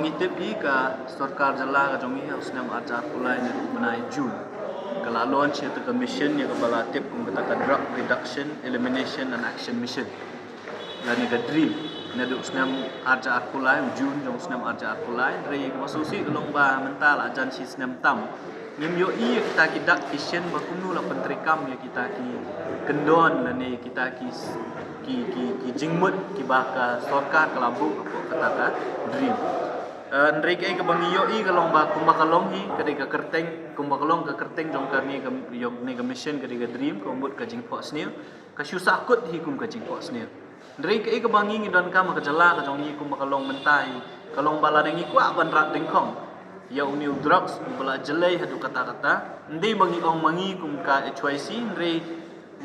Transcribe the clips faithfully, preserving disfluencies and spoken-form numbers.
Ngi tip hi ka sorkar jylla ka jong ngi ha u snem arhajar arphew lai naduh u bnai June ka la launch ïa kata ka mission ïa kaba la tip kum kata ka Drug Reduction, Elimination and Action Mission lane ka DREAM. Naduh u snem arhajar arphew lai, u June jong u snem arhajar arphew lai, hynrei kaba sngewsih ka long ba mynta la jan shi snem tam ngim ïohi ïa kita ki dak ki shin ba kumno la pyntreikam ïa kita ki kyndon lane kita ki ki ki ki jingmut kiba ka sorkar ka la buh hapoh kata ka DREAM. Eh, hynrei kaei kaba ngi ïohi ka long ba kumba ka long hi ka dei ka kyrteng, kumba ka long ka kyrteng jong kane ka, ïa kane ka mission ka dei ka DREAM, ka mut ka jingphohsniew, ka shu sahkut hi kum ka jingphohsniew. Hynrei kaei kaba ngi ngi donkam ha ka jylla ka jong ngi kumba ka long mynta hi ka long ba lada ngi kwah ban rat dyngkhong ïa une u drugs uba la jlei haduh katta katta, ym dei ba ngi ong ma ngi kum ka H Y C, hynrei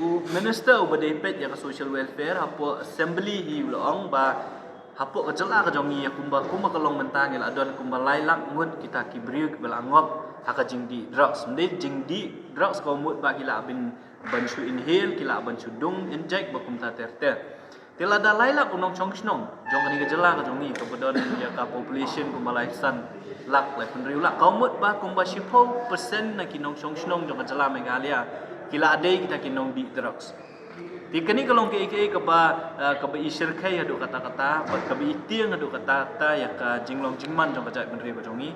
u minister uba dei peit ïa ka social welfare hapoh assembly hi u la ong ba hapoh ka jylla ka jong ngi ïa kumba, kumba ka long mynta ngi la don kumba lai lak ngut kita ki briew kiba la ngop ha ka jingdih drugs. Ym dei jingdih drugs ka mut ba ki lah ban, ban shu inhale, ki lah ban shu dung inject ba kumta ter ter. Te lada lai lak u nongshong shnong jong kane ka jylla ka jong ngi kaba don ïa ka population kumba lai san lak, lai phew hynriew lak, ka mut ba kumba shiphew percent na ki nongshong shnong jong ka jylla Meghalaya ki la dei kita ki nongdih drugs. Te kane ka long kaei kaei kaba, eh, kaba i shyrkhei haduh katta katta bad kaba i tieng haduh katta katta ïa ka jinglong jingman jong ka jaitbynriew ka jong ngi.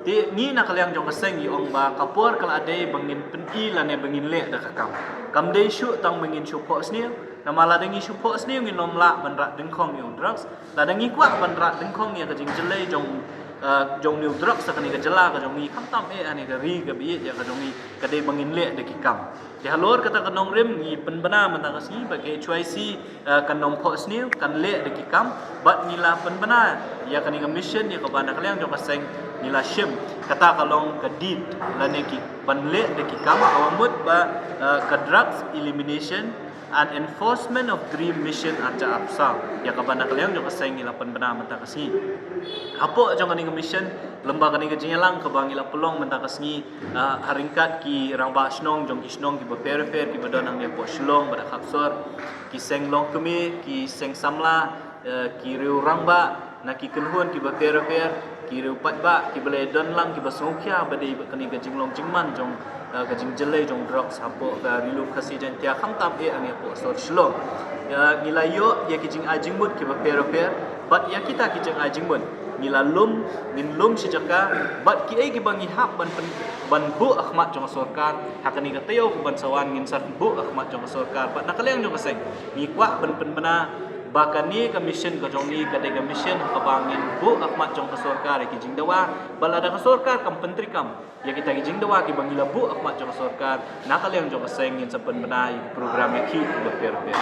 Te ngi na ka liang jong ka seng ngi ong ba ka por ka la dei ba ngin pyni lane ba ngin leh da ka kam. Kam dei shuh tang ba ngin shu phohsniew. Namar lada ngi shu phohsniew ngin ym lah ban rat dyngkhong ïa u drugs. Lada ngi kwah ban rat dyngkhong ïa ka jingjlei jong, eh, jong une u drugs ha kane ka jylla ka jong ngi, khamtam eh ha kane ka ri kaba ïeit ïa ka jong ngi, ka dei ba ngin leh da ki kam. Te halor kata ka nongrim ngi pynbna mynta ka sngi ba ka H Y C, eh, kan ym phohsniew, kan leh da ki kam, bad ngi la pynbna ïa kane ka mission ïa kaba na ka liang jong ka seng ngi la shim kata ka long ka DEED lane ki ban leh da ki kam, kaba mut ba, eh, ka Drugs Elimination and Enforcement of DREAM Mission arhajar arphew saw, ïa kaba na ka liang jong ka seng ngi la pynbna mynta ka sngi. Hapoh jong kane ka mission, lyngba kane ka jingïalang kaba ngi la pynlong mynta ka sngi, ah, ha ryngkat ki rangbah shnong jong ki shnong kiba pher pher kiba don hangne hapoh Shillong bad ha Khapsor, ki seng longkmie, ki seng samla, eh, ki riew rangbah na ki kynhun kiba pher pher, ki riew paidbah kiba la don lang kiba sngewkhia ba dei ba kane ka jinglong jingman jong, eh, ka jingjlei jong drugs hapoh ka Ri Lum Khasi Jaiñtia, khamtam eh hangne hapoh sor Shillong. Ïa, ngi la ïoh ïa ki jingai jingmut kiba pher pher bad ïa kita ki jingai jingmut ngi la lum, ngin lum shi jaka bad kiei kiba ngi hap ban pyn-, ban buh ha khmat jong ka sorkar, ha kane ka taïew kaban sa wan ngin sa buh ha khmat jong ka sorkar bad na ka liang jong ka seng ngi kwah ban pynbna ba kane ka mission ka jong ngi ka dei ka mission ha kaba ngin buh ha khmat jong ka sorkar ïa ki jingdawa. Bad lada ka sorkar kam pyntreikam ïa kita ki jingdawa kiba ngi la buh ha khmat jong ka sorkar, na ka liang jong ka seng ngin sa pynbna ïa ki program ïakhih kiba pher pher.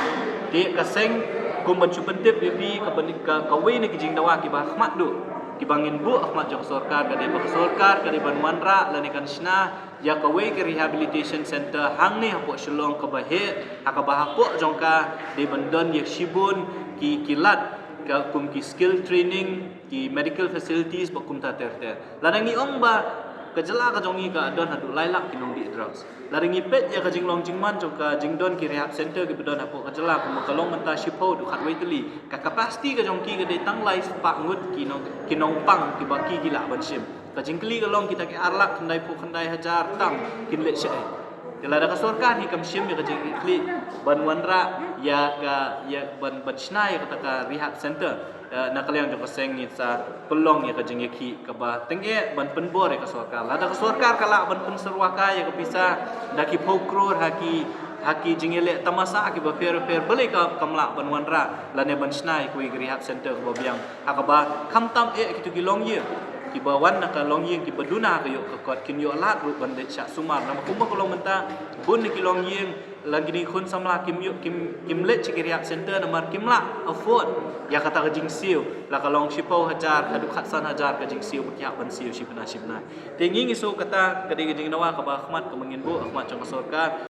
Te ka seng, kum ban shu pyntip ïa phi, ka ban, ka, kawei na ki jingdawa kiba ha khmat duh kiba ngin buh ha khmat jong ka sorkar ka dei ba ka sorkar ka dei ban wanrah lane kan shna ïa kawei ka rehabilitation center hangne hapoh Shillong kaba heh, ha kaba hapoh jong ka dei ban don ïa shibun ki, ki lad, ka kum ki skill training, ki medical facilities bad kumta ter ter. Lada ngi ong ba ka jylla ka jong ngi ka don haduh lai lak ki nongdih drugs. Lada ngi peit ïa ka jinglong jingman jong ka jingdon ki rehab center kiba don hapoh ka jylla, kumba ka long mynta shiphew haduh khatwei tylli, ka capacity ka jong ki ka dei tang lai spah ngut ki nong, ki nongpang kiba ki, ki lah ban shim. Ka jingkylli ka long kita ki ar lak khyndai phew khyndai hajar tam kin leh shaei. Te lada ka sorkar hi kam shim ïa ka jingkylli ban wanrah ïa ka, ïa ban, ban shna ïa kata ka rehab center, eh, na ka liang jong ka seng ngin sa pynlong ïa ka jingïakhih kaba tyngeh ban pynbor ïa ka sorkar. Lada ka sorkar ka lah ban pynsyrwa kai ïa ka pisa da ki phew klur ha ki, ha ki jingïaleh tamasa kiba pher pher, balei ka, kam lah ban wanrah lane ban shna ïa kawei ka rehab center kaba biang, ha kaba khamtam eh kito ki longïing kiba wan na ka longïing kiba duna ha ka ïoh ka kot kin ïoh lad ruh ban leit shah sumar. Namar kumba ka long mynta, bun na ki longïing lane kine ki khun samla kim ïoh, kim, kim leit sha ki rehab center namar kim lah afford ïa kata ka jingsiew, la ka long shiphew hajar haduh khatsan hajar ka jingsiew ba ki hap ban siew shi bnai shi bnai. Te ngi, ngi sngew kata ka dei ka jingdawa kaba ha khmat kaba ngin buh ha khmat jong ka sorkar.